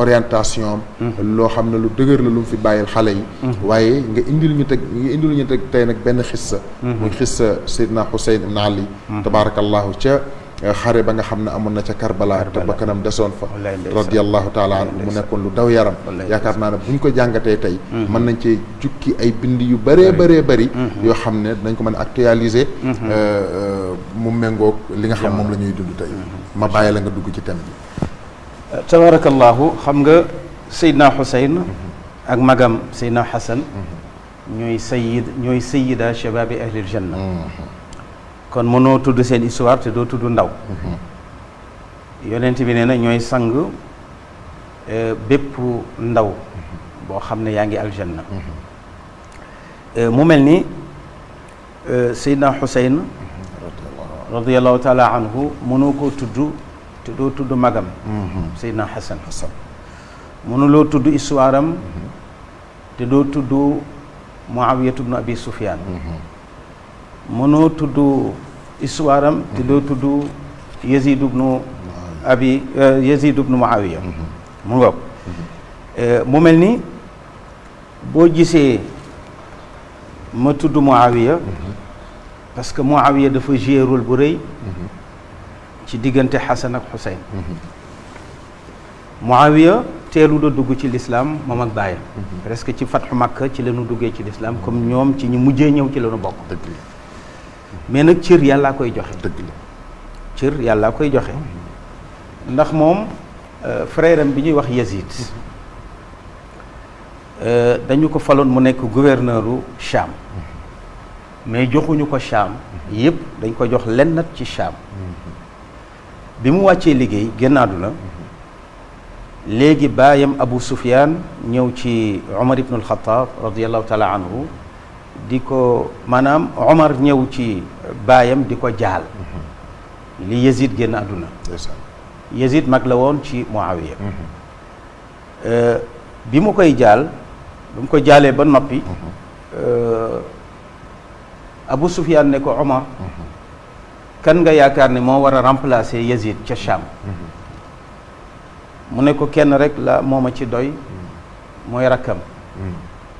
orientation loo xam ne lu dëgër la lu mu fi bàyyil xale yi waaye nga indil ñu teg tey nag benn xissa muy xissa Seydina Xuseyn ibn Ali tabarakallahu ca xare ba nga xam ne amoon na ca Karbala te bakkanam desoon fa radiyallahu taala anhu mu nekkoon lu daw yaram yaakaar naa ne bu ñu ko jàngatee tey mën nañ cee jukki ay bind yu bëree bëri yoo xam ne dañ ko mën a actualiser mu méngoog li nga xam moom la ñuy dund tey ma bàyyi la nga dugg ci thème bi tabarakallahu xam nga Seydina Xuseyn ak magam Seydina Xasan ñooy sayida shababi ahlil janna kon mënoo tudd seen histoire te doo tudd ndaw yonent bi nee na ñooy sang bépp ndaw boo xam ne yaa ngi aljanna mu mel ni Seydina Xuseyn radiallahu taala anhu mënoo koo tudd te doo tudd magam Seydina Xasan mënuloo tudd histoire am te doo tudd Muawiyatu bnu Abi Sufyaan mënoo tudd histoire am te doo tudd Yazid ibnu Muawiya mu ngoog mu mel ni boo gisee ma tudd Muawiya parce que Muawiya dafa joué rôle bu rëy ci diggante Xasan ak Xuseyn Muawiya teelu da dugg ci lislaam moom ak baayam presque ci fatxu Makka ci la ñu duggee ci lislaam comme ñoom ci ñu mujjee ñëw ci la ñu bokk mais nag cër yàllaa koy joxe cër yàllaa koy joxe ndax moom frère am bi ñuy wax Yazid dañu ko faloon mu nekk gouverneuru Cham mais joxuñu ko Cham yëpp dañ ko jox lennat ci Cham bi mu wàccee liggéey génn àdduna léegi baayam Abu Sufyaan ñëw ci Omar ibnul Xataab radiallahu taala anhu di ko maanaam Omar ñëw ci baayam di ko jaal li Yazid génn àdduna Yazid mag la woon ci Muawiya bi mu koy jaal bi mu ko jaalee ba noppi Abu Sufyaan ne ko Omar kan nga yaakaar ne moo war a remplacer Yazid ca Cham mu ne ko kenn rek la mooma ci doy mooy rakkam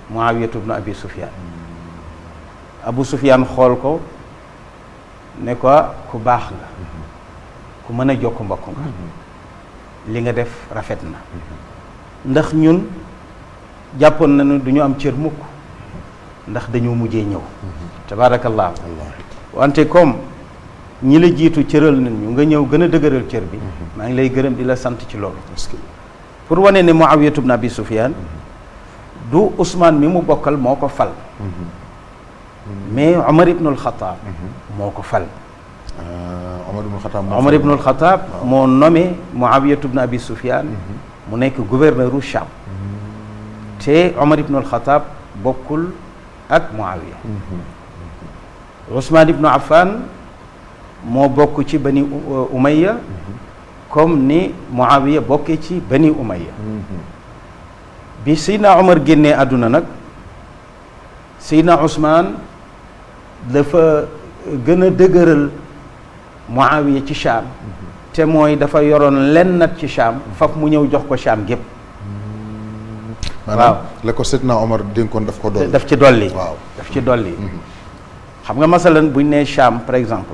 Muawiyatu bnu Abi Sufyaan Abu Sufyaan xool ko ne ko ku baax nga ku mën a jokk mbokk nga li nga def rafet na ndax ñun jàppoon nañu du ñu am cër mukk ndax dañoo mujjee ñëw tabaarakallah wante comme ñi la jiitu cëral nañu nga ñëw gën a dëgëral cër bi maa ngi lay gërëm di la sant ci loolu pour wane ne Muawiyatu bnu Abi Sufyaan du Ousmane mi mu bokkal moo ko fal mais Omar ibnul Xataab moo ko fal Omar ibnul Xataab moo nommé Muawiyatu bnu Abi Sufyaan mu nekk gouverneuru Cham te Omar ibnul Xataab bokkul ak Muawiya Ousmane ibnu Affan moo bokk ci bani Umayya comme ni Muawiya bokkee ci bani Umayya bi Seydina Omar génnee àdduna nag Seydina Ousmane dafa gën a dëgëral Muawiya ci Cham te mooy dafa yoroon lennat ci Cham faf mu ñëw jox ko Cham gépp waaw la ko Seydina Omar dénkoon daf ko dolli daf ci dolli waaw daf ci dolli xam nga masalan buñ nee Cham par exemple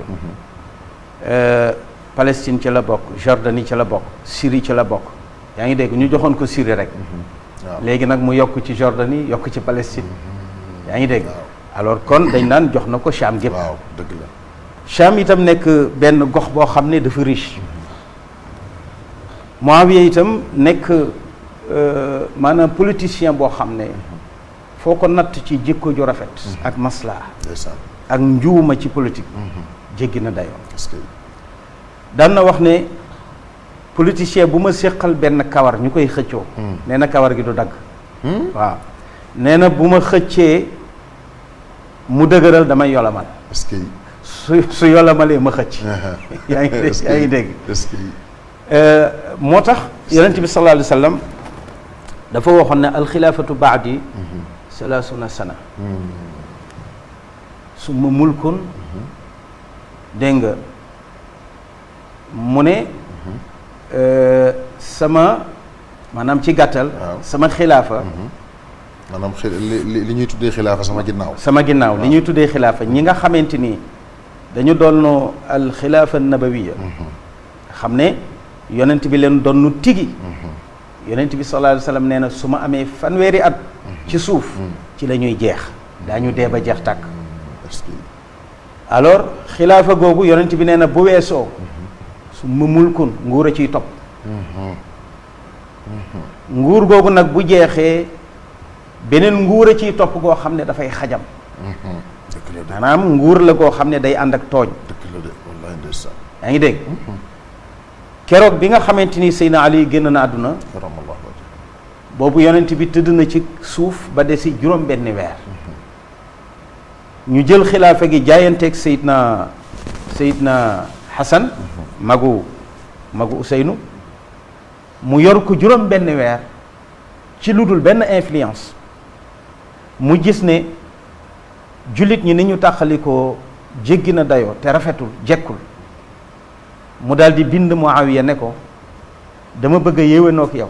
Palestine ci la bokk Jordanie ci la bokk Syrie ci la bokk yaa ngi dégg ñu joxoon ko Syrie rek léegi nag mu yokk ci Jordanie yokk ci Palestine yaa ngi dégg alors kon dañ naan jox na ko Cham gépp waaw dëgg la Cham itam nekk benn gox boo xam ne dafa riche Muawiya itam nekk maanaam politicien boo xam ne foo ko natt ci jikko ju rafet ak maslaa ak njuuma ci politique jéggi na dayoo daan na wax ne politicien bu ma séqal benn kawar ñu koy xëccoo nee na kawar gi du dagg waaw nee na bu ma xëccee mu dëgëral damay yolamal su yolamalee ma xëcc yaa ngi dégg moo tax yonent bi sallallahu alayhi wa sallam dafa waxoon ne alxilaafatu baadi salaasuna sana summa mulkun dégg nga mu ne sama maanaam ci gàttal sama xilaafa maanaam li ñuy tuddee xilaafa sama ginnaaw li ñuy tuddee xilaafa ñi nga xamante ni dañu doon al xilaafa nabawiya xam ne yonent bi leen doon nu tigi yonent bi sallallahu alayhi wa sallam nee na su ma amee fanweeri at ci suuf ci la ñuy jeex daañu dee ba jeex tàkk alors xilaafa googu yonent bi nee na bu weesoo su ma mulkun nguur a ciy topp nguur googu nag bu jeexee beneen nguur a ciy topp goo xam ne dafay xajam maanaam nguur la goo xam ne day ànd ak tooñ yaa ngi dégg keroog bi nga xamante ni Seydina Ali génn na àdduna boobu yonent bi tëdd na ci suuf ba desi juróom benn weer ñu jël xilaafa gi jaayanteeg Seydina Xasan magu Useynu mu yor ko juróom benn weer ci lu dul benn influence mu gis ne jullit ñi ni ñu tàqalikoo jéggi na dayoo te rafetul jekkul mu daal di bind Muawiya ne ko dama bëgg a yéwénoo ak yow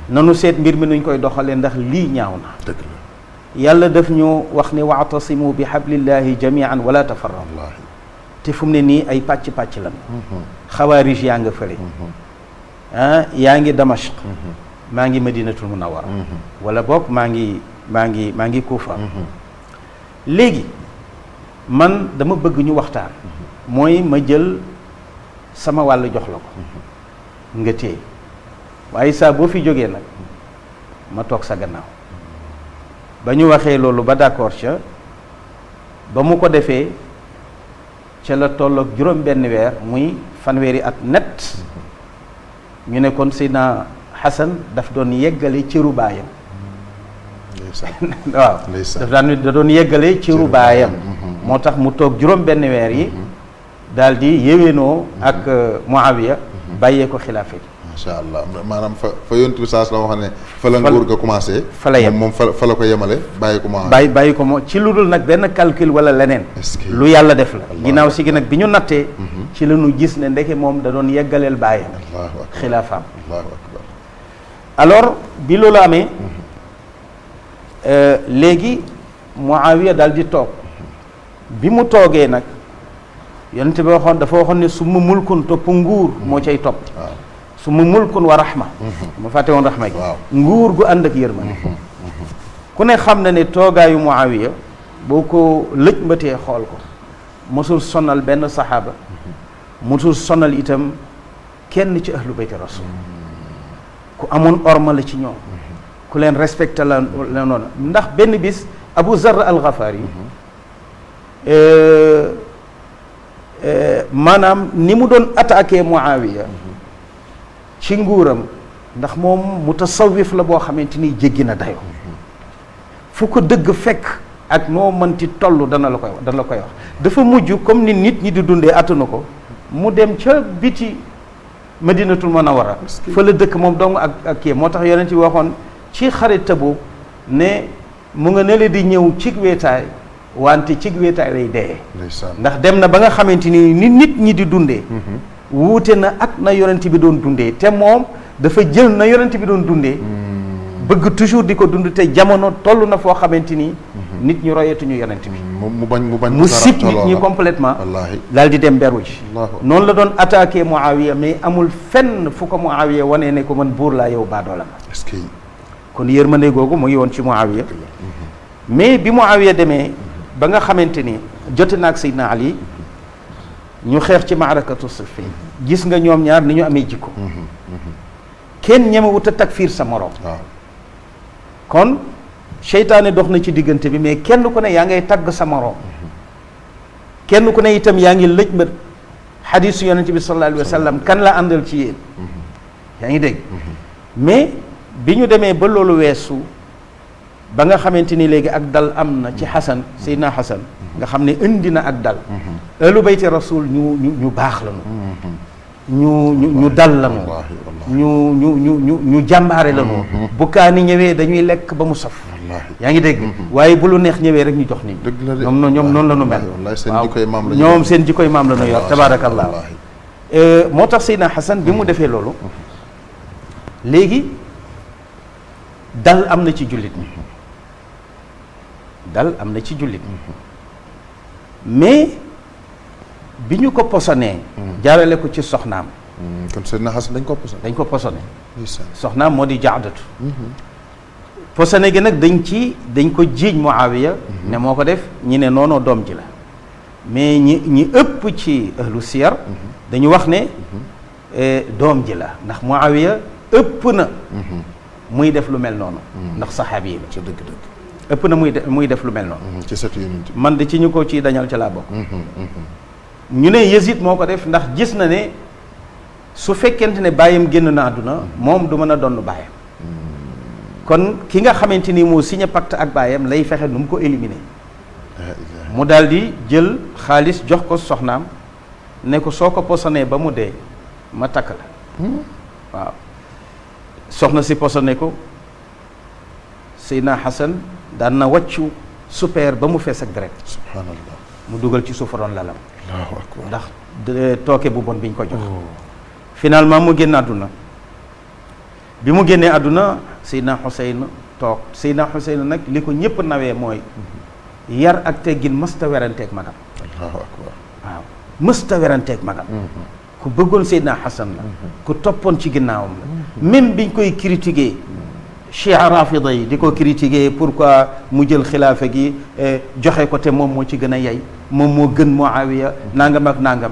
nanu seet mbir mi nuñ koy doxalee ndax lii ñaaw na dëgg la yàlla daf ñu wax ne wa'tasimu bi hablillahi jamian wala tafarraqu te fu mu ne nii ay pàcc-pàcc lan xawaarij yaa nga fële yaa ngi Damashq maa ngi Madinatul Munawwara wala boog maa ngi Kuufa léegi man dama bëgg ñu waxtaan mooy ma jël sama wàll jox la ko nga téye waaye saa boo fi jógee nag ma toog sa gannaaw ba ñu waxee loolu ba d'accord ca ba mu ko defee ca la tolloog juróom benn weer muy fanweeri at net ñu ne kon Seydina Xasan daf doon yeggale cëru baayam waaw da doon yeggale cëru baayam moo tax mu toog juróom benn weer yi daal di yéwénoo ak Muawiya bàyyee ko xilaafa gi macha allah maanaam fa yonent bi saa la wax ne fa la nguur ga commencé fa la yem moom fa la ko yemale bàyyi ko Muawiya bàyyi ko moom ci lu dul nag benn calcul wala leneen lu yàlla def la ginnaaw si gi nag bi ñu nattee ci la ñu gis ne ndeke moom da doon yeggaleel baayam xilaafaam alors bi loolu amee léegi Muawiya daal di toog bi mu toogee nag yonent bi dafa waxoon ne su ma mulkun topp nguur moo cay topp su ma mulkun wa rahma ma fàtte woon rahma gi nguur gu ànd ak yërmande ku ne xam na ne toogaayu Muawiya boo ko lëj mbatee xool ko mosul sonal benn saxaaba mosul sonal itam kenn ci ahlu bayti rasul ku amoon orma la ci ñoom ku leen respecté la noonu ndax benn bis Abu Zarr al-Ghafari maanaam ni mu doon attaqué Muawiya ci nguuram ndax moom mutasawwif la boo xamante ni jéggi na dayo fu ko dëgg fekk ak noo mënti toll dana la koy wax dafa mujj comme ni nit ñi di dundee attanu ko mu dem ca biti Madinatul Munawwara fa la dëkk moom dong ak kii moo tax yonent bi waxoon ci xare Tabuk ne mu nga nele di ñëw cig weetaay wante cig weetaay lay dee ndax dem na ba nga xamante ni nit ñi di dundee wuute na ak na yonent bi doon dundee te moom dafa jël na yonent bi doon dundee bëgg toujours di ko dund te jamono toll na foo xamante ni nit ñi royetuñu yonent bi mu sib nit ñi complètement daal di dem beru ji noonu la doon attaqué Muawiya mais amul fenn fu ko Muawiya wanee ne ko man buur laa yow baadoola ma kon yërmande googu mu ngi woon ci Muawiya mais bi Muawiya demee ba nga xamante ni jote na ak Seydina Ali ñu xeex ci maarakatu Siffin gis nga ñoom ñaar ni ñu amee jikko kenn ñemewut a takfiir sa morom kon seytaane dox na ci diggante bi mais kenn ku ne yaa ngay tagg sa morom kenn ku ne itam yaa ngi lëj mbët xadiisu yonent bi sallallahu alayhi wa sallam kan la àndal ci yéen yaa ngi dégg mais bi ñu demee ba loolu weesu ba nga xamante ni léegi ak dal am na ci Xasan Seydina Xasan nga xam ne indi na ak dal ahlu bayti rasul ñu baax lañu ñu dal lañu ñu jàmbaare lañu bu kaani ñëwee dañuy lekk ba mu saf yaa ngi dégg waaye bu lu neex ñëwee rek ñu jox nit ñoom noonu la ñu mel waaw ñoom seen jikkoy maam la ñu yor tabaarakallah moo tax Seydina Xasan bi mu defee loolu léegi dal am na ci jullit ñi dal am na ci jullit ñi mais bi ñu ko posonee jaarale ko ci soxnaam kon Seydina Xasan dañ ko posone. dañ ko posone ndeysaan. soxnaam moo di jaadatu posone gi nag dañ ko jiiñ Muawiya ne moo ko def ñi ne noonoo doom ji la mais ñi ëpp ci ahlu siyar dañu wax ne doom ji la ndax Muawiya ëpp na muy def lu mel noonu ndax saxaabi yi la ca dëgg-dëgg. ëpp na muy def lu mel noonu ci sët yonent bi. man de ci ñu ko ci dañal ca laa bokk ñu ne Yazid moo ko def ndax gis na ne su fekkente ne bàyyam génn na àdduna moom du mën a donn bàyyam kon ki nga xamante ni moo signé pacte ak bàyyam lay fexe nu mu ko éliminer mu daal di jël xaalis jox ko soxnaam ne ko soo ko posonee ba mu dee ma takk la waaw soxna si posone ko Seydina Xasan daan na wàccu super ba mu fees ak deret subhanallah. mu dugal ci suufa doon lalam allahu akbar. ndax tooke bu bon biñ ko jox finalement mu génn àdduna bi mu génnee àdduna Seydina Xuseyn toog Seydina Xuseyn nag li ko ñëpp nawee mooy yar ak teggin mësta weranteeg magam allahu akbar. waaw mësta weranteeg magam ku bëggoon Seydina Xasan la ku toppoon ci ginnaawam la même biñ koy critiquer chia rafida yi di ko critiquer pourquoi mu jël xilaafa gi joxe ko te moom moo ci gën a yey moom moo gën Muawiya nangam ak nangam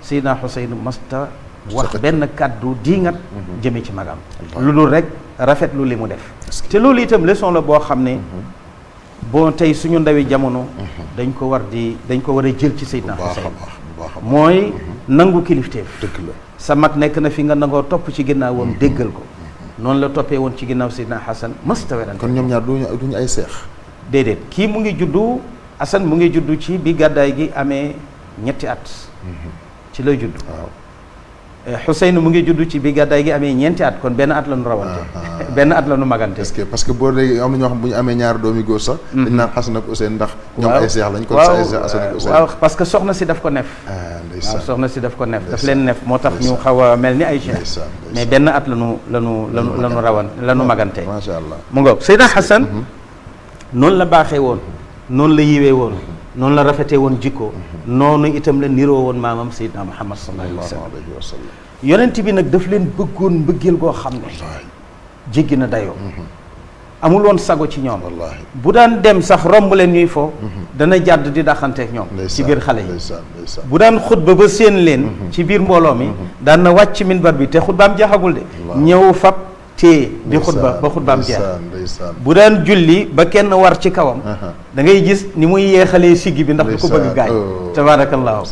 Seydina Xuseyn mësta wax benn kàddu diingat jëme ci magam lu dul rek rafetlu li mu def te loolu itam leçon la boo xam ne bon tey suñu ndawi jamono dañ ko war a jël ci Seydina Xuseyn mooy nangu kilifteef dëgg la. sa mag nekk na fi nga nangoo topp ci ginnaawam déggal ko noonu la toppee woon ci ginnaaw Seydina Xasan mësta werante kon ñoom ñaar duñu ay seex. déedéet kii mu ngi juddu Asan mu ngi juddu ci bi gàddaay gi amee ñetti at ci lay juddu waaw. Xuseyn mu ngi juddu ci bi gàddaay gi amee ñeenti at kon benn at la nu rawante benn at la nu magante parce que boo léegi am na ñoo xam bu ñu amee ñaari doomi góor sax dañ naan Xasan ak Useyn ndax ñoom ay seex lañ kon sa ay seex Asan ak Useyn waaw parce que soxna si daf ko nef waaw soxna si daf ko nef daf leen nef moo tax ñu xaw a mel ni ay cheikh mais benn at lanu rawan lanu magante macha allah. mu ngoog Seydina Xasan noonu la baaxee woon noonu la yiwee woon noonu la rafetee woon jikko noonu itam la niroo woon maamam Seydina Muhammad sallallahu alayhi wa sallam yonent bi nag daf leen bëggoon mbëggeel goo xam ne jéggi na dayoo amul woon sago ci ñoom wallaahi. bu daan dem sax romb leen ñuy fo dana jàdd di daxanteeg ñoom ci biir xale yi bu daan xutba ba séen leen ci biir mbooloo mi daan na wàcc minbar bi te xutbaam jeexagul de ñëw fab téye di xutba ba xutbaam jeex bu daan julli ba kenn war ci kawam da ngay gis ni muy yeexalee siggi bi ndax du ko bëgg gaañ tabaarakallaahu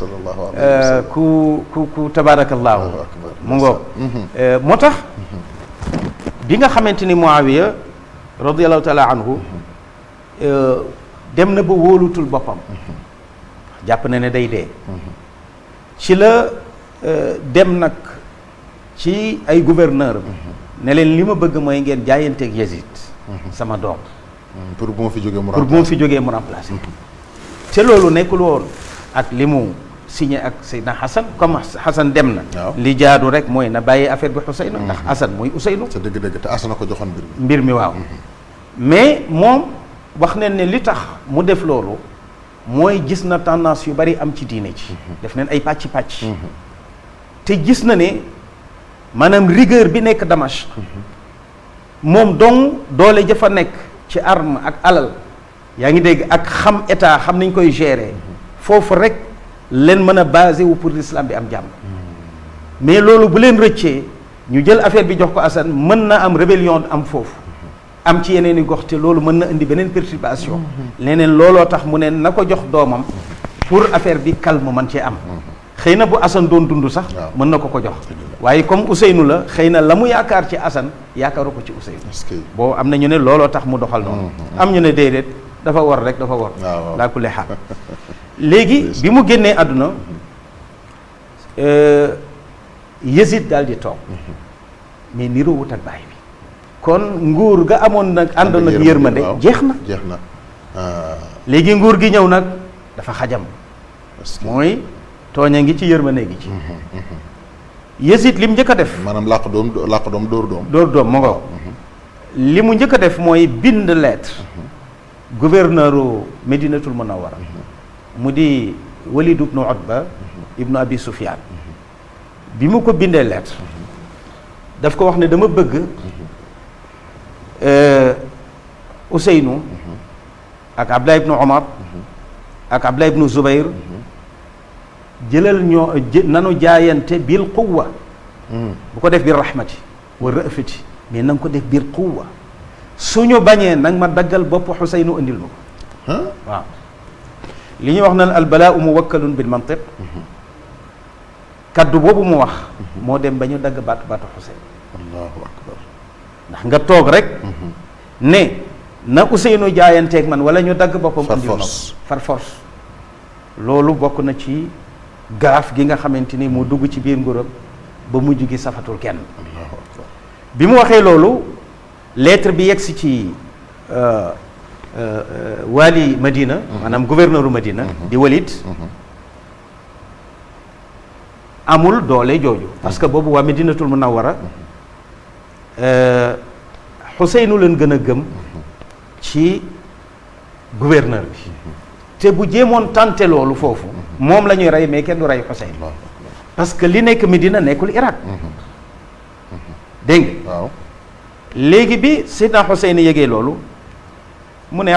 ku tabaarakallaahu mu ngoog moo tax bi nga xamante ni Muawiya radiyallahu taala anhu dem na ba wóolutul boppam jàpp na ne day dee ci la dem nag ci ay gouverneur ne leen li ma bëgg mooy ngeen jaayanteeg Yazid sama doom pour bu ma fi jógee mu remplacer te loolu nekkul woon ak li mu signé ak Seydina Xasan comme Xasan dem na li jaadu rek mooy na bàyyi affaire bi Xuseynu ndax Xasan mooy Useynu te dëgg-dëgg te Asan na ko joxoon mbir mi waaw mais moom wax nañ ne li tax mu def loolu mooy gis na tendance yu bari am ci diine ci def nañ ay pàcc te gis na ne maanaam rigueur bi nekk Damashq moom dong doole jafa nekk ci arme ak alal yaa ngi dégg ak xam état xam nañ koy gérer foofu rek leen mën a basé wu pour l'islam bi am jàmm mais loolu bu leen rëccee ñu jël affaire bi jox ko Assane mën na am rébellion am foofu am ci yeneen i gox te loolu mën na indi beneen perturbation leneen looloo tax mu ne na ko jox doomam pour affaire bi calme man cee am xëy na bu Assane doon dund sax mën na ko jox waaye comme Ousseynou la xëy na la mu yaakaar ci Assane yaakaaru ko ci Ousseynou boo am na ñu ne looloo tax mu doxal noonu am ñu ne déedéet dafa war rek dafa war laa kulli xaal léegi bi mu génnee àdduna Yezid daal di toog mais niroo wut ak baay bi kon nguur ga amoon nag àndoon ak yërmande jeex na léegi nguur gi ñëw nag dafa xajam mooy tooña ngi ci yërmande gi ci Yazid li mu njëkk a def. maanaam làq doom dóor doom. dóor doom mu nga li mu njëkk a def mooy bind lettre gouverneur Medinatul Munawwara mu di Walid ibnu Utba ibnu Abi Sufyan bi mu ko bindee lettre daf ko wax ne dama bëgg Ousseynou ak Abdullah ibnu Omar ak Abdullah ibnu Zubayr jëlal nanu jaayante bil quwwa bu ko def bir rahmati wa rafati mais na nga ko def biir quwwa suñu bañee nag ma daggal bopp Xuseynu indil ma ko waaw li ñuy wax naan al balaau muwakkalun bil mantiq kaddu boobu mu wax moo dem ba ñu dagg baatu Xuseyn allahu akbar ndax nga toog rek ne na Ousseynou jaayanteeg man wala ñu dagg boppam indil ma ko par force loolu bokk na ci gaaf gi nga xamante ni moo dugg ci biir nguuram ba mujj gi safatul kenn bi mu waxee loolu lettre bi yegsi ci waali Madina maanaam gouverneur Madina di Walid amul doole jooju parce que boobu waa Madinatul Munawwara Xuseynu leen gën a gëm ci gouverneur bi te bu jéemoon tànte loolu foofu moom la ñuy rey mais kenn du rey Xuseyn parce que li nekk Medina nekkul Irak dégg nga waaw léegi bi Seydina Xuseyn yégee loolu mu ne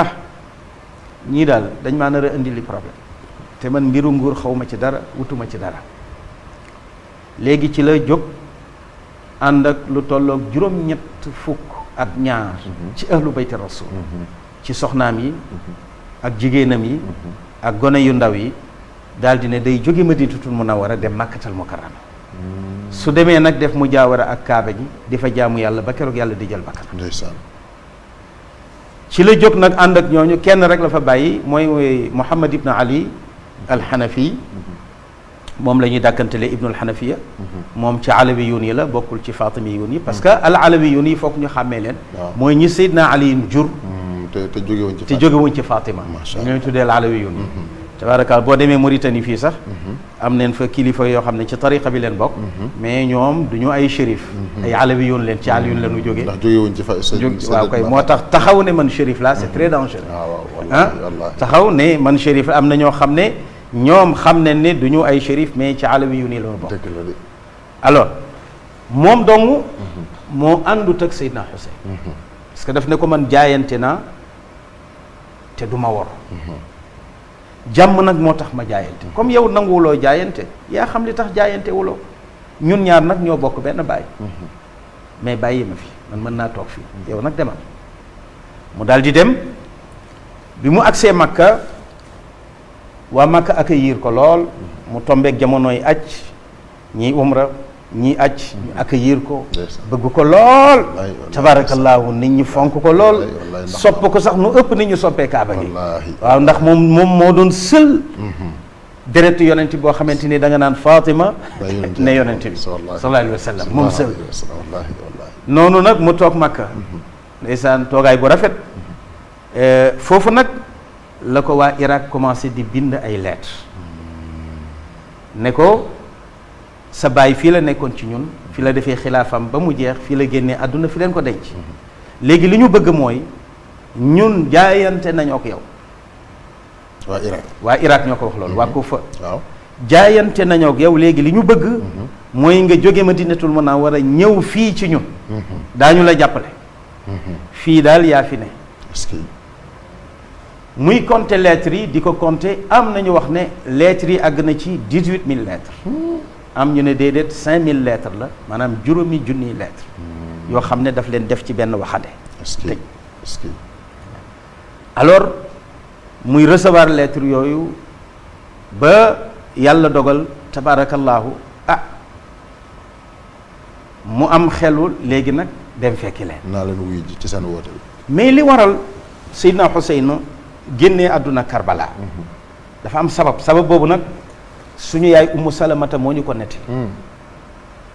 ñii daal dañ maa nar a indi li problème te man mbiru nguur xawma ci dara wutuma ci dara léegi ci la jóg ànd ak lu tolloog juróom-ñett fukk ak ñaar ci ahlu bayti rasul ci soxnaam yi ak jigéenam yi ak gone yu ndaw yi daal di ne day jóge Madinatul Munawwara dem Makkatal Mukarrama su demee nag def mu jaawara ak kaaba ji di fa jaamu yàlla ba keroog yàlla di jël bakkanam ndeysaan ci la jóg nag ànd ak ñooñu kenn rek la fa bàyyi mooy Muhammad ibn Ali al-Hanafi moom la ñuy dàkkantele ibnul Hanafiya moom ci alawiyuun yi la bokkul ci fatimiyuun yi parce que al alawiyuun yi foog ñu xàmmee leen mooy ñi Seydina Ali jur te jógewuñ ci te jógewuñ ci Fatima ñooy tuddee al alawiyuun yi tabaaraka boo demee Mauritanie fii sax am neen fa kilifa yoo xam ne ci tariqa bi leen bokk mais ñoom du ñu ay shérif ay alawiyuun leen ci aliyuun la ñu jógee ndax jógewuñ ci fa waaw kay moo tax taxaw ne man shérif la c'est très dangereux taxaw ne man shérif am na ñoo xam ne ñoom xam ne ni du ñu ay shérif mais ci alawiyuun yi la bokk alors moom dong moo àndut ak Seydina Xuseyn parce que daf ne ko man jaayante naa te du ma wor jàmm nag moo tax ma jaayante comme yow nanguwuloo jaayante yaa xam li tax jaayante wuloo ñun ñaar nag ñoo bokk benn baay mais bàyyi ma fi man mën naa toog fii yow nag demal mu daal di dem bi mu agsee Makka waa Makka accueillir ko lool mu tombeek jamonoy aj ñii umra ñii aj ñu accueillir ko bëgg ko lool tabaarakallaahu nit ñi fonk ko lool sopp ko sax nu ëpp nit ñu soppee kaaba gi waaw ndax moom moo doon sël deretu yonent boo xamante ni da nga naan Fatima ne yonent bi sallallahu alayhi wa sallam moom sël noonu nag mu toog Makka ndeysaan toogaay bu rafet foofu nag la ko waa Irak commencé di bind ay lettres ne ko sa baay fii la nekkoon ci ñun fi la defee xilaafam ba mu jeex fii la génnee àdduna fi leen ko denc léegi li ñu bëgg mooy ñun jaayante nañoo ak yow waa Irak ñoo ko wax loolu waa Kufa waaw jaayante nañoo ak yow léegi li ñu bëgg mooy nga jóge Madinatul Munawwara ñëw fii ci ñun daañu la jàppale fii daal yaa fi ne muy compter lettres yi di ko compter am nañu wax ne lettres yi àgg na ci 18000 lettres am ñu ne déedéet 5000 lettres la maanaam juróomi junniy lettres yoo xam ne daf leen def ci benn waxande tëj alors muy recevoir lettres yooyu ba yàlla dogal tabaarakallaahu mu am xelu léegi nag dem fekki leen naa leen wuyu ji ci seen woote bi mais li waral Seydina Xuseyn génnee àdduna Karbala dafa am sabab boobu nag suñu yaay Ummu Salamata moo ñu ko netti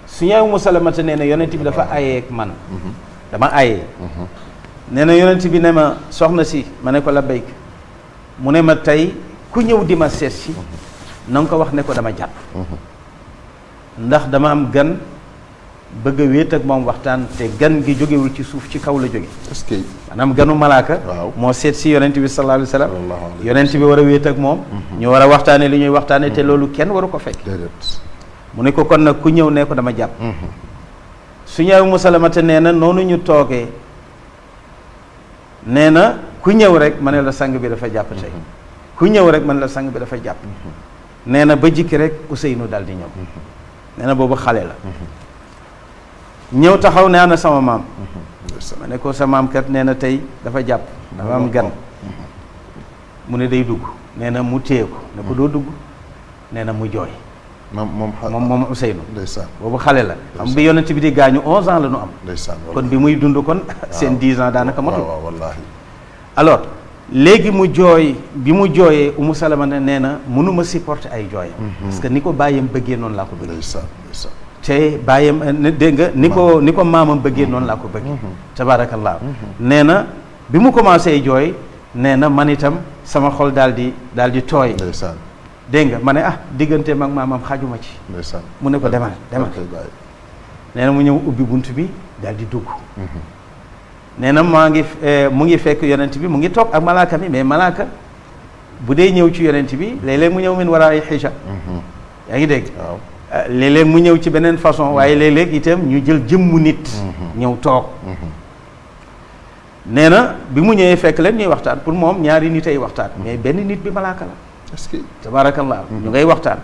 suñu yaay Ummu Salamata nee na yonent bi dafa ayee ak man dama ayee nee na yonent bi ne ma soxna si ma ne ko labbayk mu ne ma tey ku ñëw di ma seet si na nga ko wax ne ko dama jàpp ndax dama am gan bëgg a wéet ak moom waxtaan te gan gi jógewul ci suuf ci kaw la jóge est-ce que maanaam ganu malaaka moo seet si yonent bi sallallahu alayhi wa sallam yonent bi war a wéet ak moom ñu war a waxtaane li ñuy waxtaane te loolu kenn waru ko fekk déedéet mu ne ko kon nag ku ñëw ne ko dama jàpp su ñëw musalamata nee na noonu ñu toogee nee na ku ñëw rek ma ne la sang bi dafa jàpp tey ku ñëw rek ma ne la sang bi dafa jàpp nee na ba jikki rek Ousseynou daal di ñëw nee na boobu xale la ñëw taxaw ne ana sama maam ma ne ko sa maam kat nee na tey dafa jàpp dafa am gan mu ne day dugg nee na mu téye ko ne ko doo dugg nee na mu jooy moom Ousseynou ndeysaan boobu xale la xam bi yonent bi di gaañu 11 ans la ñu am ndeysaan kon bi muy dund kon seen 10 ans daanaka matul waaw wallaahi alors léegi mu jooy bi mu jooyee Umu Salama ne nee na mënuma supporter ay jooyam parce que ni ko bàyyam bëggee noonu laa ko bëggee ndeysaan ndeysaan te bàyyam dégg nga ni ko maamam bëggee noonu laa ko bëggee tabaarakallah nee na bi mu commencé jooy nee na man itam sama xol daal di tooy ndeysaan dégg nga ma ne digganteem ak maamam xajuma ci ndeysaan mu ne ko demal nee na mu ñëw ubbi bunt bi daal di dugg nee na mu ngi fekk yonent bi mu ngi toog ak malaaka mi mais malaaka bu dee ñëw ci yonent bi léeg-léeg mu ñëw min waraay xija yaa ngi dégg léeg-léeg mu ñëw ci beneen façon waaye léeg-léeg itam ñu jël jëmmu nit ñëw toog nee na bi mu ñëwee fekk leen ñuy waxtaan pour moom ñaari nit ay waxtaan mais benn nit bi malaaka la est-ce que tabaarakallah ñu ngay waxtaan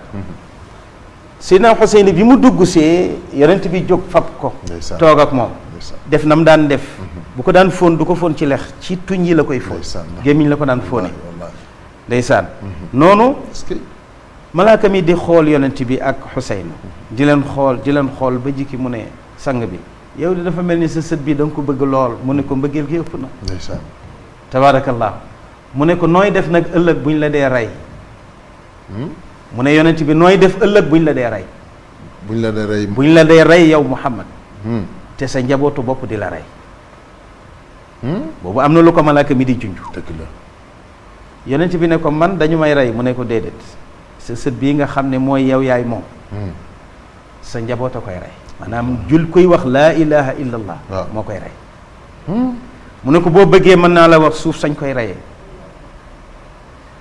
Seydina Xuseyn bi mu dugg see yonent bi jóg fab ko toog ak moom def na mu daan def bu ko daan fóon du ko fóon ci lex ci tuñ yi la koy fóon gémmiñ la ko daan fóone ndeysaan noonu malaaka mi di xool yonent bi ak Xuseyn di leen xool ba jikki mu ne sang bi yow di dafa mel ni sa sët bi da nga ko bëgg lool mu ne ko mbëggeel gi ëpp na ndeysaan tabaarakallah mu ne ko nooy def nag ëllëg buñ la dee rey mu ne yonent bi nooy def ëllëg buñ la dee rey buñ la dee rey yow Muhammad te sa njabootu bopp di la rey boobu am na lu ko malaaka mi di junj dëgg la yonent bi ne ko man dañu may rey mu ne ko déedéet sa sët bii nga xam ne mooy yow yaay moom sa njaboot a koy rey maanaam kuy wax laa ilaha illallah moo koy rey mu ne ko boo bëggee mën naa la wax suuf sañ koy reyee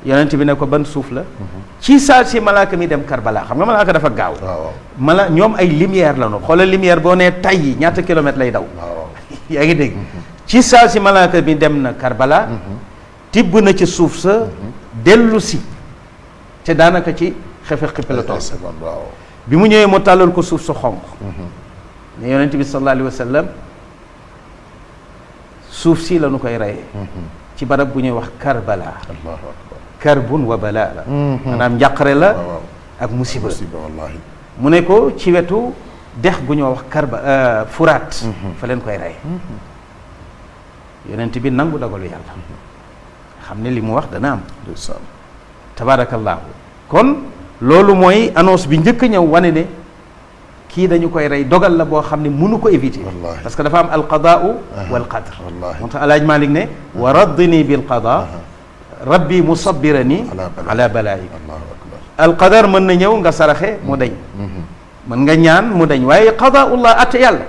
yonent bi ne ko ban suuf la ci saa si malaaka mi dem Karbala xam nga malaaka dafa gaaw ñoom ay lumière la ñu xoolal lumière boo nee tay yi ñaata kilomètres lay daw yaa ngi dégg ci saa si malaaka mi dem na Karbala tibb na ci suuf sa dellu si te daanaka ci xefe xippe la toll bi mu ñëwee mu tàllal ko suuf sa xonq ne yonent bi sallallahu alayhi wa sallam suuf si la ñu koy reyee ci barab bu ñuy wax Karbala karbun wa balaa la maanaam njàqare la ak musiba wallaahi mu ne ko ci wetu dex gu ñoo wax furaat fa leen koy rey yonent bi nangu dogalu yàlla xam ne li mu wax dana am tabaarakallaahu kon loolu mooy annonce bi njëkk a ñëw wane ne kii dañu koy rey dogal la boo xam ne mënu ko éviter parce que dafa am alqadaau wal qadr moo tax alaaj Malik ne wa raddini bil qada rabbi musabbirani ala balaayi alqadar mën na ñëw nga saraxe mu dañ mën nga ñaan mu dañ waaye qadaullah atte yàlla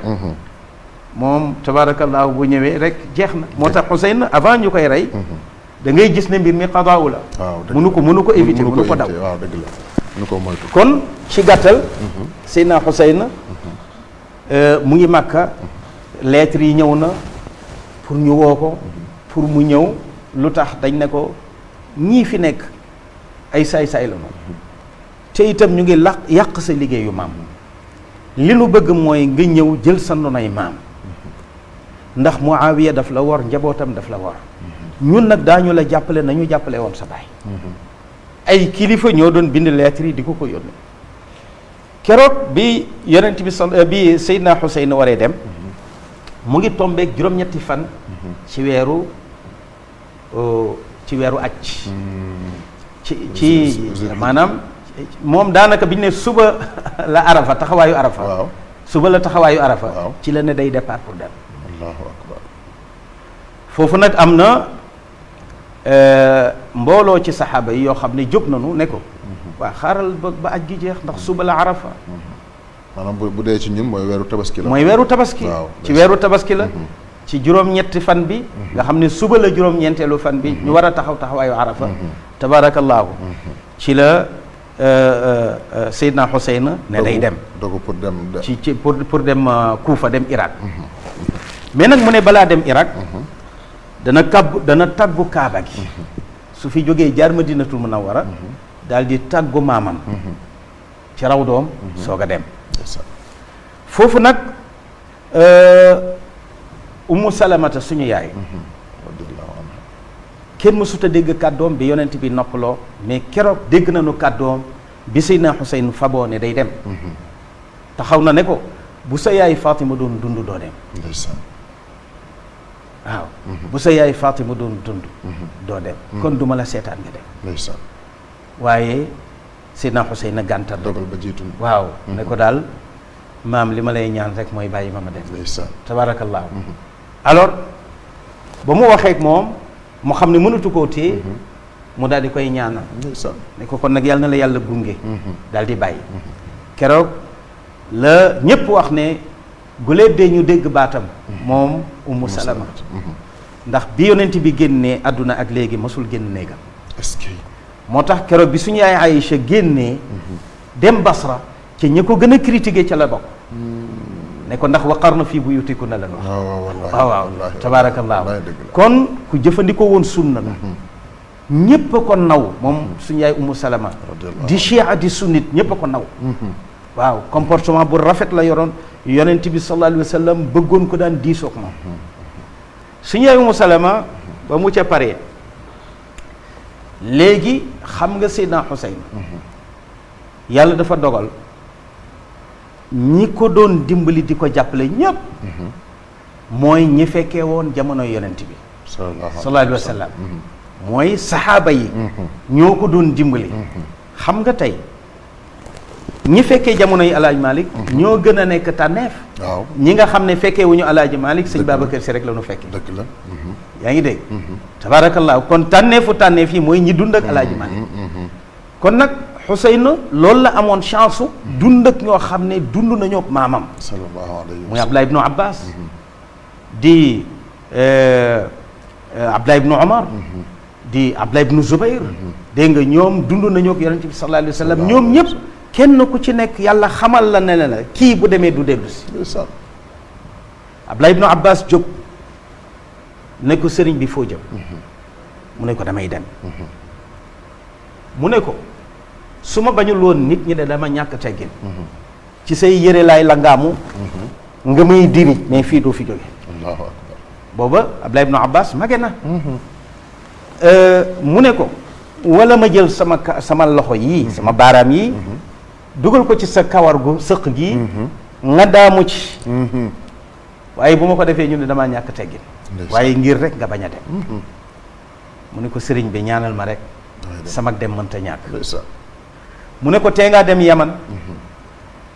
moom tabarakallahu bu ñëwee rek jeex na moo tax Xuseyn avant ñu koy rey da ngay gis ne mbir mi qadaau la mënu ko éviter mënu ko daw kon ci gàttal Seydina Xuseyn mu ngi Makka lettres yi ñëw na pour ñu woo ko pour mu ñëw lu tax dañ ne ko ñii fi nekk ay saay-saay la noonu te itam ñu ngi yàq sa liggéeyu maam li nu bëgg mooy nga ñëw jël sa ndonay maam ndax Muawiya daf la war njabootam daf la war ñun nag daañu la jàppale nañu jàppale woon sa baay ay kilifa ñoo doon bind lettre yi di ko yónnee keroog bi yonent bi Seydina Xuseyn waree dem mu ngi tombeek juróom-ñetti fan ci weeru aj ci maanaam moom daanaka bi ñu ne suba la arafa taxawaayu arafa suba la taxawaayu arafa ci la ne day départ pour dem allahu akbar foofu nag am na mbooloo ci saxaaba yi yoo xam ne jóg nañu ne ko waa xaaral ba aj gi jeex ndax suba la arafa maanaam bu dee ci ñun mooy weeru tabaski la. mooy weeru tabaski. waaw ci weeru tabaski la. ci juróom-ñetti fan bi. nga xam ne suba la juróom-ñeenteelu fan bi. ñu war a taxawaayu arafa. tabaarakallaahu ci la Seydina Xuseyn ne day dem. dogu pour dem pour dem Kuufa dem Irak. mais nag mu ne balaa dem Irak. dana tàggu Kaaba gi. su fi jógee jaar Madinatul Munawwara. daal di tàggu maamam. ci raw doom soog a dem. foofu nag Ummu Salamata suñu yaay. kenn mësut a dégg kàddoom bi yonent bi noppaloo mais keroog dégg nañu kàddoom bi Seydina Xuseyn faboo ne day dem. taxaw na ne ko bu sa yaay Fatima doon dund doo dem. waaw bu sa yaay Fatima doon dund. doo dem kon duma la seetaan nga dem. waaye Seydina Xuseyn na gàntal dogal ba jiitu waaw ne ko daal maam li ma lay ñaan rek mooy bàyyi ma dem. tabaarakallaahu alors ba mu waxee ak moom mu xam ne mënatu koo téye mu daal di koy ñaanal. ne ko kon nag yàlla na la yàlla gunge. daal di bàyyi. keroog la ñépp wax ne guléet de ñu dégg baatam. moom Ummu Salama. ndax bi yonent bi génnee àdduna ak léegi masul génn néegam. est-ce que moo tax keroog bi suñu yaay Aïcha génnee. dem Basra ci ñi ko gën a critiqué ca la bokk. ne ko ndax waqarna fii buyutikunna la wax. waaw tabaarakallaahu kon ku jëfandikoo woon sunna la. ñépp a ko naw moom suñu yaay Ummu Salama. di chia di sunnit ñépp a ko naw. waaw comportement bu rafet la yoroon yonent bi sallallahu alayhi wa sallam bëggoon ko daan diisoog moom. suñu yaay Ummu Salama ba mu ca paree léegi xam nga Seydina Xuseyn yàlla dafa dogal ñi ko doon dimbali di ko jàppale ñépp mooy ñi fekkee woon jamono yonent bi sallallahu alayhi wa sallam mooy saxaaba yi ñoo ko doon dimbali. xam nga tey ñi fekkee jamono yi Alaaji Malick ñoo gën a nekk tànneef. waaw ñi nga xam ne fekkee wu ñu Alaaji Malick sëñ Babacar Si rek la ñu fekkee. dëgg la. yaa ngi dégg. tabaarakallaahu kon tànneef yi mooy ñi dund ak Alaaji Malick. kon nag Xuseyn loolu la amoon chance su dund ak ñoo xam ne dund nañoo ak maamam. sallallahu alayhi wa sallam muy Abdullah ibnu Abbas. di Abdullah ibnu Omar. di Abdullah ibnu Zubayr. dégg nga ñoom dund nañoo ak yonent bi sallallahu alayhi wa sallam ñoom ñëpp. kenn ku ci nekk yàlla xamal la ne la kii bu demee du dellu si. Abdullah ibnu Abbas jóg ne ko sëriñ bi foo jëm. mu ne ko damay dem. mu ne ko su ma bañul woon nit ñi de dama ñàkk teggin. ci say yëre laay la ngaamu. nga may diri mais fii doo fi jóge. allahu akbar. booba Abdullah ibnu Abbas mage na. mu ne ko wala ma jël sama loxo yii sama baaraam yii. dugal ko ci sa kawar gu sëq gi nga daamu ci. waaye bu ma ko defee ñu ne damaa ñàkk teggin. waaye ngir rek nga bañ a dem. mu ne ko sëriñ bi ñaanal ma rek. sama dem mënta ñàkk. mu ne ko tee ngaa dem Yaman.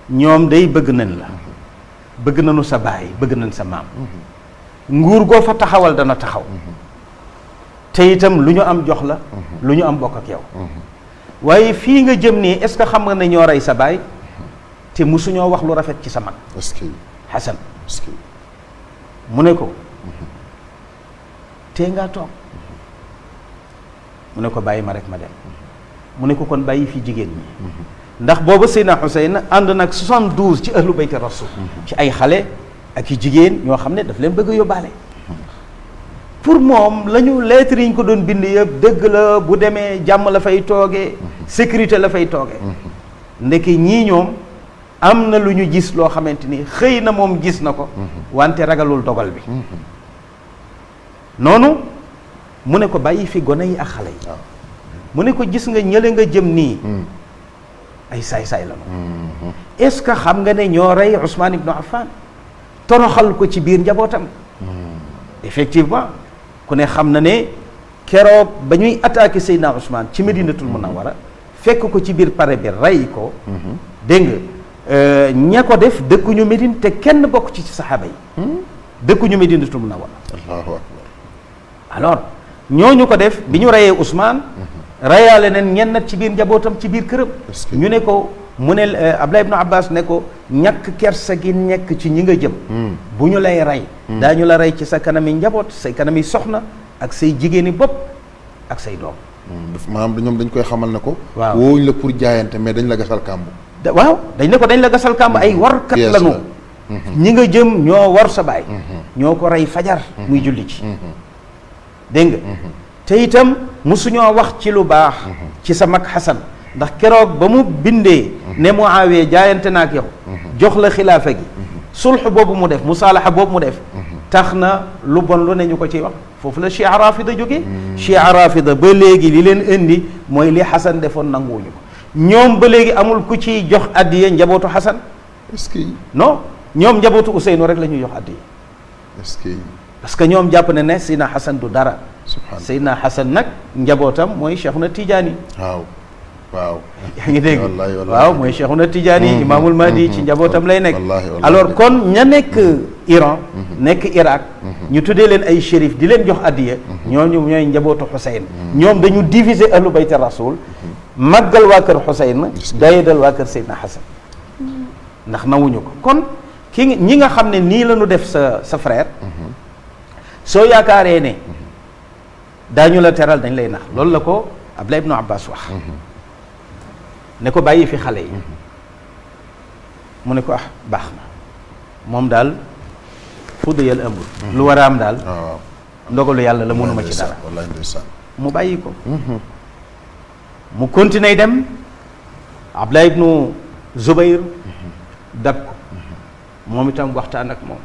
ñoom day bëgg nañ la. bëgg nañu sa baay bëgg nañ sa maam. nguur goo fa taxawal dana taxaw. te itam lu ñu am jox la. lu ñu am bokk ak yow. waaye fii nga jëm nii est-ce que xam nga ne ñoo rey sa baay te musuñoo wax lu rafet ci sa mag. est-ce que Xasan. est-ce que mu ne ko tee ngaa toog. mu ne ko bàyyi ma rek ma dem. mu ne ko kon bàyyi fi jigéen ñi. ndax booba Seydina Xuseyn ànd nag 72 ci ahlu bayti rasul. ci ay xale ak i jigéen ñoo xam ne daf leen bëgg a yóbbaale. pour moom la ñu lettre yi ñu ko doon bind yëpp dëgg la bu demee jàmm la fay toogee. sécurité la fay toogee. ndeke ñii ñoom am na lu ñu gis loo xamante ni xëy na moom gis na ko. wante ragalul dogal bi. noonu mu ne ko bàyyi fi gone yi ak xale yi. mu ne ko gis nga ñële nga jëm nii. ay saay-saay la moom. est-ce que xam nga ne ñoo rey Ousmane Ibn Affan toroxal ko ci biir njabootam. effectivement ku ne xam na ne keroog ba ñuy attaqué Seydina Ousmane ci Medinatul Munawwara fekk ko ci biir pare bi rey ko. dégg nga ña ko def dëkkuñu Médine te kenn bokk ci saxaaba yi. dëkkuñu Medinatul Munawwara. allahu akbar. alors ñooñu ko def bi ñu reyee Ousmane. reyaale nen ñenn ci biir njabootam ci biir këram. ñu ne ko mu ne Abdullah ibnu Abbas ne ko ñàkk kersa gi nekk ci ñi nga jëm bu ñu lay rey daañu la rey ci sa kanami njaboot say kanami soxna ak say jigéeni bopp ak say doom maanaam ñoom dañ koy xamal ne ko waaw woowuñ la pour jaayante mais dañ la gasal kàmb waaw dañ ne ko dañ la gasal kàmb ay warkat lañu ñi nga jëm ñoo war sa baay ñoo ko rey fajar muy julli ci dégg nga te itam musuñoo wax ci lu baax ci sa mag Xasan ndax keroog ba mu bindee ne Muawiya jaayante na ak yow jox la xilaafa gi sulx boobu mu def musaalaxa boobu mu def tax na lu bon lu ne ñu ko ciy wax foofu la chia rafida jógee chia rafida ba léegi li leen indi mooy li Xasan defoon nanguwuñu ko ñoom ba léegi amul ku ciy jox addiya njabootu Xasan est-ce que non ñoom njabootu Ousseynou rek la ñuy jox addiya est-ce que parce que ñoom jàpp ne ne Seydina Xasan du dara subhanallah Seydina Xasan nag njabootam mooy Cheikhuna Tijaani waaw waaw yaa ngi dégg wallahi wallahi waaw mooy Cheikhuna Tijaani Imaamul Mahdi ci njabootam lay nekk wallahi wallahi alors kon ña nekk Iran nekk Irak ñu tuddee leen ay shérif di leen jox addiya ñooñu ñooy njabootu Xuseyn ñoom dañu diviser ahlu bayti rasul màggal waa kër Xuseyn dayedal waa kër Seydina Xasan ndax nawuñu ko kon ñi nga xam ne nii la ñu def sa frère soo yaakaaree ne daañu la teral dañ lay nax loolu la ko Abdullah ibnu Abbas wax ne ko bàyyi fi xale yi mu ne ko baax na moom daal fuddayal ëmbul lu war a am daal waaw ndogalu yàlla la mënuma ci dara wallahi ndeysaan mu bàyyi ko mu continuer dem Abdullah ibnu Zubayr dab ko moom itam waxtaan ak moom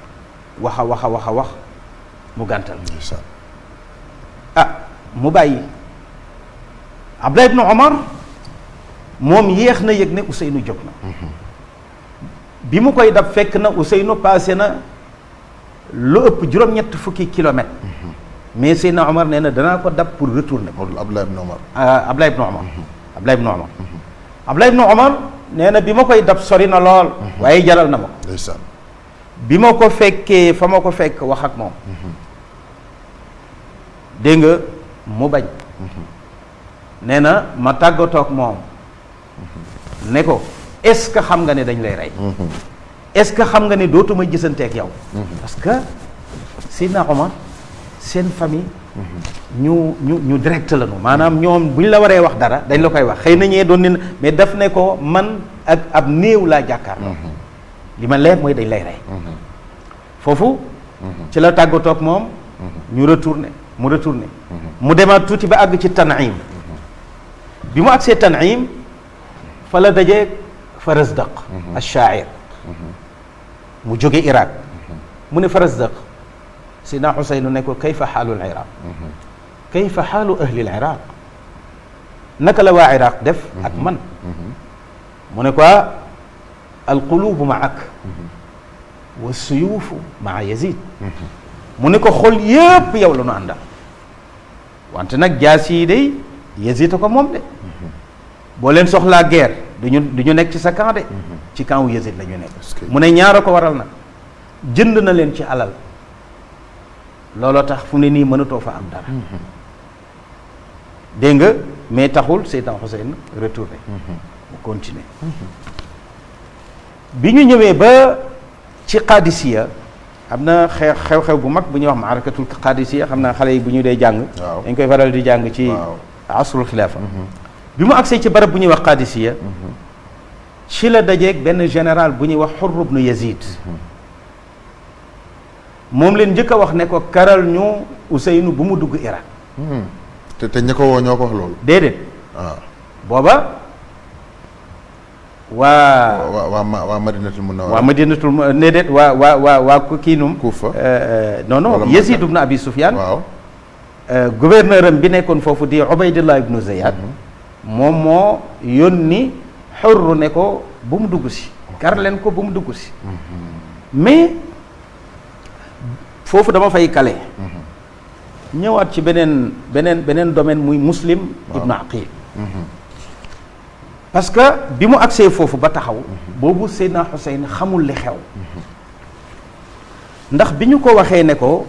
wax mu gàntal ndeysaan mu bàyyi Abdullah ibnu Omar moom yéex na yëg ne Ousseynou jóg na bi mu koy dab fekk na Ousseynou passé na lu ëpp juróom-ñett fukki kilomètres mais Seydina Omar nee na danaa ko dab pour retourner ko Abdullah ibn Omar Abdullah ibnu Omar Abdullah ibnu Omar nee na bi ma koy dab sori na lool waaye jaral na ma ko ndeysaan bi ma ko fekkee fa ma ko fekk wax ak moom dégg nga mu bañ nee na ma tàggatoo ak moom ne ko est-ce que xam nga ne dañ lay rey est-ce que xam nga ne dootuma gisanteeg yow parce que Seydina Omar seen famille ñu direct lañu maanaam ñoom bu ñu la waree wax dara dañ la koy wax xëy na ñee doon ne mais daf ne ko man ak ab néew laa jàkkaarloo li ma leer mooy dañ lay rey foofu ci la tàggatoo ak moom ñu retourné mu demaat tuuti ba àgg ci Tan'im bi mu agsee Tan'im fa la dajee Farazdaq ash-sha'ir mu jóge Irak mu ne Farazdaq Seydina Xuseynu ne ko kayfa xaalu al-Iraq kayfa xaalu ahli al-Iraq naka la waa Iraq def ak man mu ne ko al-qulubu ma'ak wa suyuufu ma'a Yazid mu ne ko xol yépp yow la ñu àndal wante nag jaas yi day Yazid ko moom de boo leen soxlaa guerre du ñu nekk ci sa camp de ci camp wu Yazid la ñu nekk mu ne ñaara ko waral nag jënd na leen ci alal looloo tax fu ne nii mënatoo fa am dara dégg nga mais taxul Seydina Xuseyn retourné mu continuer bi ñu ñëwee ba ci Qadisiya am na xew-xew bu mag bu ñuy wax maarakatul Qadisiya xam naa xale yi bu ñu dee jàng dañ koy faral di jàng ci asrul xilaafa bi mu agsee ci barab bu ñuy wax Qadisiya ci la dajeeg benn général bu ñuy wax Hurr ibn Yazid moom leen njëkk a wax ne ko karal ñu Ousseynou bu mu dugg Irak te ña ko woo ñoo ko wax loolu déedéet booba waa Madinatul Munawwara waa Madinatul déedéet waa kii num Kufa non Yazid ibn Abi Sufyan waaw gouverneur am bi nekkoon foofu di Ubaydullah ibnu Ziyad moom moo yónni Hurr ne ko bu mu dugg si kar leen ko bu mu dugg si mais foofu dama fay kale ñëwaat ci beneen domaine muy Muslim ibnu Aqil parce que bi mu agsee foofu ba taxaw boobu Seydina Xuseyn xamul li xew ndax bi ñu ko waxee ne ko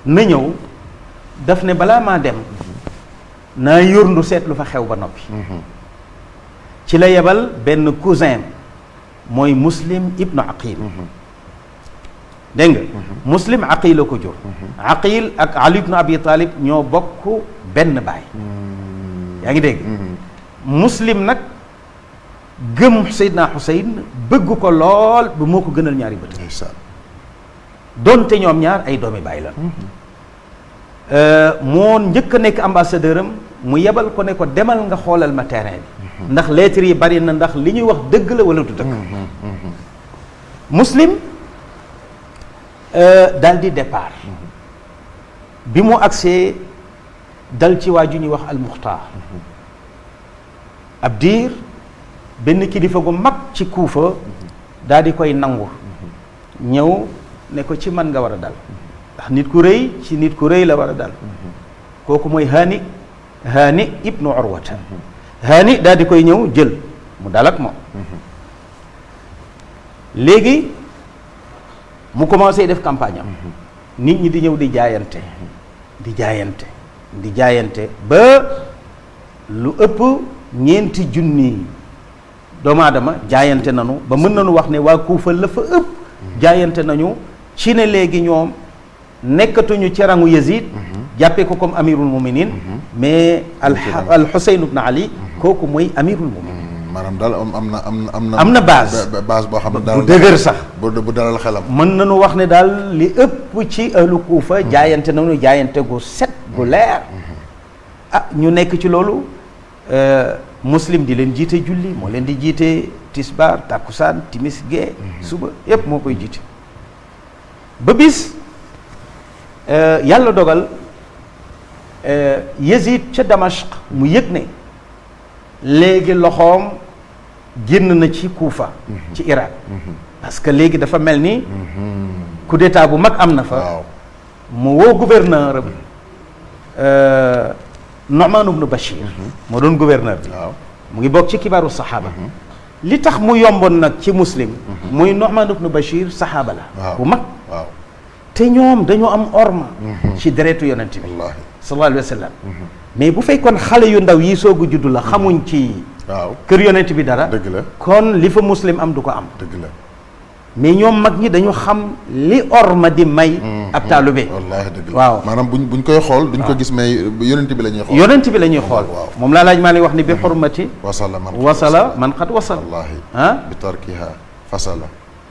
na ñëw daf ne balaa maa dem naa yórndu seet lu fa xew ba noppi ci la yebal benn cousin mooy Muslim ibnu Aqil dégg nga Muslim Aqil la ko jur Aqil ak Ali ibnu Abi Talib ñoo bokk benn baay yaa ngi dégg Muslim nag gëm Seydina Xuseyn bëgg ko lool ba moo ko gënal ñaari bët donte ñoom ñaar ay doomi baay la moo njëkk a nekk ambassadeur am mu yebal ko ne ko demal nga xoolal ma terrain bi ndax lettres yi bari na ndax li ñuy wax dëgg la wala du dëgg Muslim dal di départ bi mu agsee dal ci waa ju ñuy wax almuxtaar ab diir benn kilifa gu mag ci Kuufa daal di koy nangu ñëw ne ko ci man nga war a dal ndax nit ku rëy ci nit ku rëy la war a dal kooku mooy Haani ibnu Urwata Haani daal di koy ñëw jël mu dal ak moom léegi mu commencé def campagne am nit ñi di ñëw di jaayante di jaayante di jaayante ba lu ëpp ñeenti junni doomu aadama jaayante nañu ba mën nañu wax ne waa Kuufa la fa ëpp jaayante nañu ci ne léegi ñoom nekkatuñu ci rangu Yazid jàppee ko comme amirul muminin mais al Xuseyn ibn Ali kooku mooy amirul muminin maanaam daal am na base boo xam ne daal bu dëgër sax bu dalal xelam mën nañu wax ne daal li ëpp ci ahlu Kuufa jaayante nañu jaayante gu set gu leer ñu nekk ci loolu Muslim di leen jiite julli moo leen di jiite tisbaar takkusaan timis gee suba yépp moo koy jiite ba bis yàlla dogal Yazid ca Damashq mu yëg ne léegi loxoom génn na ci Kuufa ci Irak parce que léegi dafa mel ni coup d'état bu mag am na fa mu woo gouverneur Nu'man ibn Bashir moo doon gouverneur bi mu ngi bokk ci kibaaru saxaaba li tax mu yomboon nag ci Muslim muy Nu'man ibn Bashir saxaaba la bu mag te ñoom dañoo am orma ci deretu yonent bi sallallahu alayhi wa sallam mais bu fekkoon xale yu ndaw yi soog a juddu la xamuñ ci kër yonent bi dara dëgg la kon li fa Muslim am du ko am dëgg la mais ñoom mag ñi dañu xam li orma di may ab taalube wallaahi dëgg la waaw maanaam buñ koy xool duñ ko gis mais yonent bi la ñuy xool yonent bi la ñuy xool moom laa laaj maa ngi wax ni bi xurmati wasala man xat wasal wallaahi bi tarkiha fasala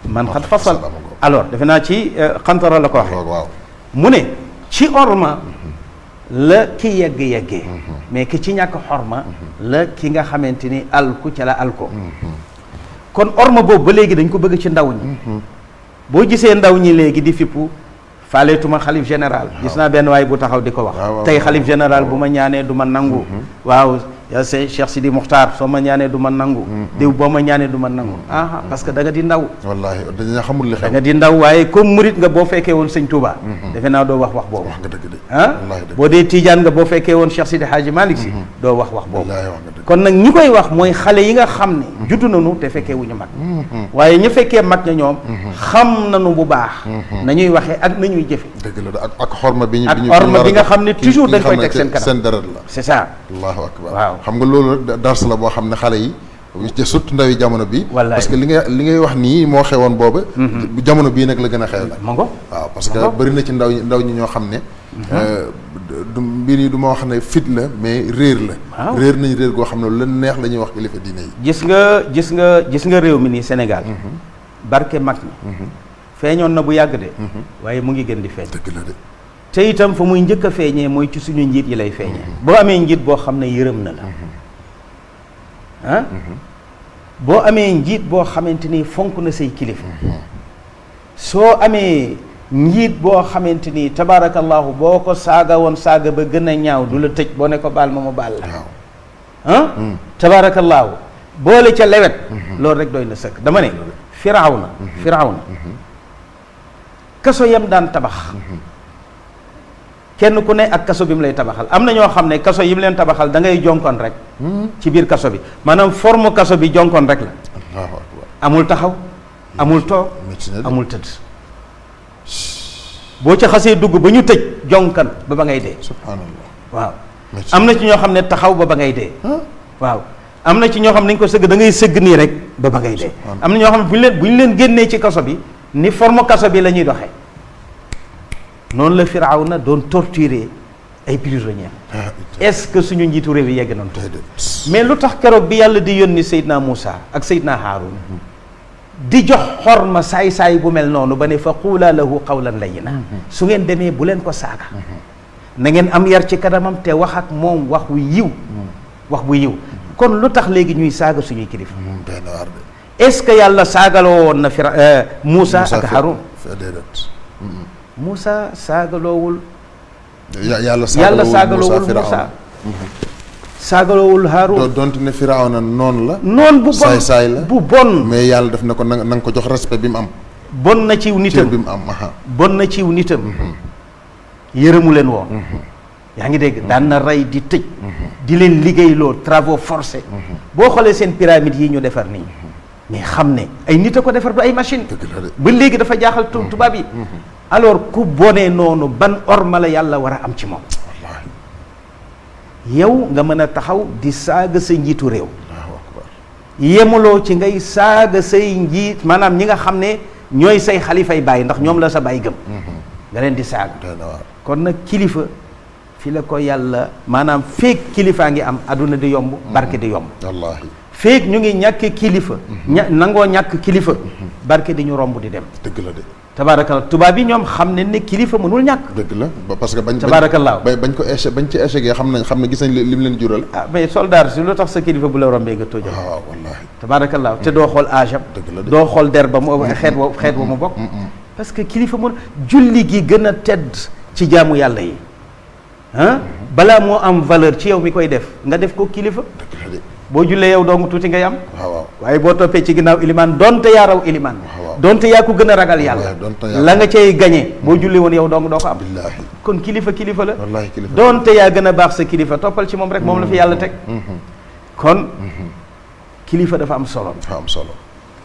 man xat fasal alors defe naa ci xantara la ko waxee mu ne ci orma la ki yegg-yeggee mais ki ci ñàkk xorma la ki nga xamante ni alku ca la alko kon orma boobu ba léegi dañ ko bëgg ci ndaw ñi boo gisee ndaw ñi léegi di fippu faaleetuma xalif général gis naa benn waay bu taxaw di ko wax tey xalif général bu ma ñaanee du ma nangu waaw yaa se Cheikh Sidi Muxtaar soo ma ñaanee du ma nangu diw boo ma ñaanee du ma nangu parce que da nga di ndaw wallaahi dañu xamul li xew da nga di ndaw waaye comme murit nga boo fekkee woon sëñ Touba defe naa doo wax boobu wax nga dëgg de boo dee Tidiane nga boo fekkee woon Cheikh Sidi Hadji Malick si doo wax boobu kon nag ñi koy wax mooy xale yi nga xam ne juddu nañu te fekkee wu ñu mag waaye ñu fekkee mag ña ñoom xam nañu bu baax nañuy waxee ak nañuy jëfe dëgg la ak xorma bi ak xorma bi nga xam ne toujours dañ koy teg seen kanam seen deret la c'est ça allahu akbar waaw xam nga loolu rek dars la boo xam ne xale yi surtout ndawi jamono bi parce que li ngay wax nii moo xewoon booba jamono bii nag la gën a xew nag mango waaw parce que bëri na ci ndaw ñi ñoo xam ne du mbir yi du ma wax ne fit la mais réer la réer nañ réer goo xam ne lu leen neex la ñuy wax kilifa diine yi gis nga réew mi nii Sénégal barke mag ñi feeñoon na bu yàgg de waaye mu ngi gën di feeñ dëgg la de te itam fa muy njëkk a feeñee mooy ci suñu njiit yi lay feeñee boo amee njiit boo xam ne yërëm na la boo amee njiit boo xamante ni fonk na say kilifa soo amee njiit boo xamante ni tabaarakallahu boo ko saaga woon saaga ba gën a ñaaw du la tëj boo ne ko baal ma baal la tabaarakallahu boole ca lewet loolu rek doy na sëkk dama ne firawna kaso yam daan tabax kenn ku ne ak kaso bi mu lay tabaxal am na ñoo xam ne kaso yi mu leen tabaxal da ngay jonkoon rek ci biir kaso bi maanaam forme kaso bi jonkoon rek la amul taxaw amul toog amul tëdd boo ca xasee dugg ba ñu tëj jonkan ba ngay dee subhanallah waaw am na ci ñoo xam ne taxaw ba ngay dee waaw am na ci ñoo xam ne nañ ko sëgg da ngay sëgg nii rek ba ngay dee. am na ñoo xam ne bu ñu leen génnee ci kaso bi ni forme kaso bi la ñuy doxee. noonu la Firawna doon torturer ay prisonniers. est-ce que suñu njiitu réew yi yegg nañ ko. mais lu tax keroog bi yàlla di yónni Seydina Moussa ak Seydina Haroun di jox xorma saay-saay bu mel noonu ba ne fa quulaa lahu qawlan layyina su ngeen demee bu leen ko saaga. na ngeen am yar ci kanamam te wax ak moom wax wu yiw. wax bu yiw kon lu tax léegi ñuy saaga suñuy kilifa. est-ce que yàlla saagaloo woon na Moussa ak Haroun. Moussa saagaloowul. yàlla saagaloowul Moussa. saagaloowul Haroun. donte ne Firawna noonu la. noon bu bon saay-saay la bu bon. mais yàlla def na ko na nga ko jox respect bi mu am. bon na ciw nitam bi mu am. bon na ciw nitam. yërëmu leen woo. yaa ngi dégg daan na rey di tëj. di leen liggéeyloo travaux forcés. boo xoolee seen pyramide yi ñu defar nii. mais xam ne ay nit a ko defar du ay machine ba léegi dafa jaaxal tubaab yi. alors ku bonee noonu ban orma la yàlla war a am ci moom. yow nga mën a taxaw di saaga sa njiitu réew. yemuloo ci ngay saaga say njiit maanaam ñi nga xam ne ñooy say xalifay bàyyi ndax ñoom la sa bàyyi gëm. nga leen di saaga. kon nag kilifa fi la ko yàlla maanaam feek kilifaa ngi am adduna di yomb barke di yomb. wallaahi feek ñu ngi ñàkk kilifa. nangoo ñàkk kilifa. barke di ñu romb di dem. dëgg la de. tabaarakallaa tubaab yi ñoom xam ne ne kilifa mënul ñàkk. dëgg la parce que bañ tabaarakallaa bañ ci échec xam ne gis nañ lim leen jural. ah mais soldat si lu tax sa kilifa bu la rombee nga tóojal. waaw wallaahi. tabaarakallaa te doo xool âge am. dëgg la de doo xool der ba mu xeet wa mu bokk. parce que kilifa mun julli gi gën a tedd ci jaamu yàlla yi balaa moo am valeur ci yow mi koy def nga def ko kilifa. dëgg la de. boo jullee yow dong tuuti ngay am. waaw waaye boo toppee ci ginnaaw ilimaan donte yaa raw ilimaan. donte yaa ko gën a ragal yàlla. la nga cay gañe boo julli woon yow dong doo ko am. billaahi kon kilifa la. wallaahi kilifa donte yaa gën a baax sa kilifa toppal ci moom rek moom la fi yàlla teg. kon kilifa dafa am solo. dafa am solo.